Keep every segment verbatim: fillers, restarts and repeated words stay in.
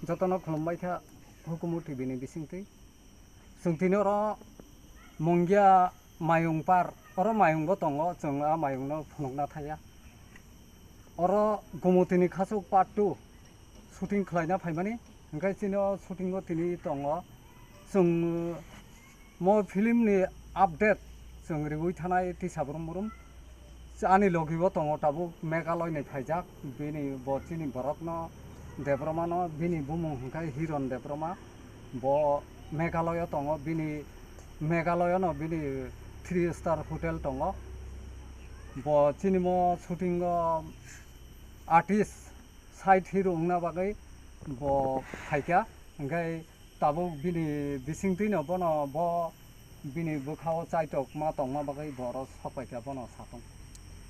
Jotono khulumbai kha Hukumu T V ni bisingtwi. Chwng tini oro Mungia Mayung par, oro mayung bo tongo, chwng a mayung no phunukna thaya. Oro Gumutini Khachuk part two shooting khlaina phaimani, hwnkhe chini o shooting o tini tongo. Chwng mo film ni update chwng riwi thanai tisa brum brum. Ani logi bo tongo tabuk Meghalaya ni phaijak, bini bo chini borok no Debbarma no, bini bumung hwnkhe Hiron Debbarma. Bo Meghalaya tongo, bini Meghalaya no bini three star hotel tongo. Bo chini mo shooting o artist side hero wngna bagwi bo phaikha, hwnkhe tabuk bini bisingtwi no bono bo bini bwkha o chaitok ma tongma bagwi bo oro sok paikha bono satung.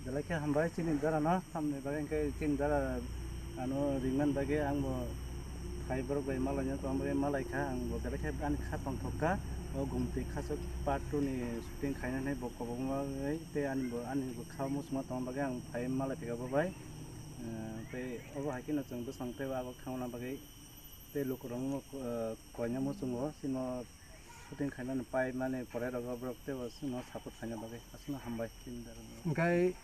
Belai khe hambai chini dara no, hamni bagwi hwnkhe chini dara ano ringmani bagwi ang bo phai borok bai malai no tongma bagwi malai kha, ang bo belai khe ani kha tongthok kha. O Gumti Khachuk part two ni shooting khaina hinwi bo kobokma bagwi tei ani bo ani bwkha o muchungma tongma bagwi ang phai malai phaikha bo bai. Eh, tei obo hai kheno chwng bwsang tei o agok thangna bagwi tei lukurokno, eh, koina muchungo chini shooting khainani pai mani pore rogo borok teibo chwngno support khaina bagwi aswkno hambai chini dara no. Hwnkhe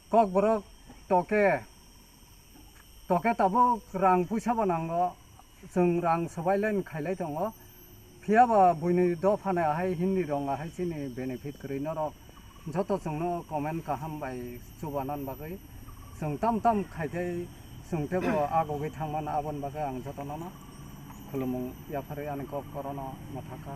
kokborok toke, toke tabuk rang puisa bo nango, chwng rang swbai line khailai tongo. Phiya ba buini dopha ni ahai Hindi rong ahai chini benefit kwrwi norok joto chwngno comment kaham bai chubanan bagwi chwng tam tam khai tei chwng teibo agogwi thangmano, aboni bagwi ang jotono no khulumung yapharwi ani kok korono mwthakha.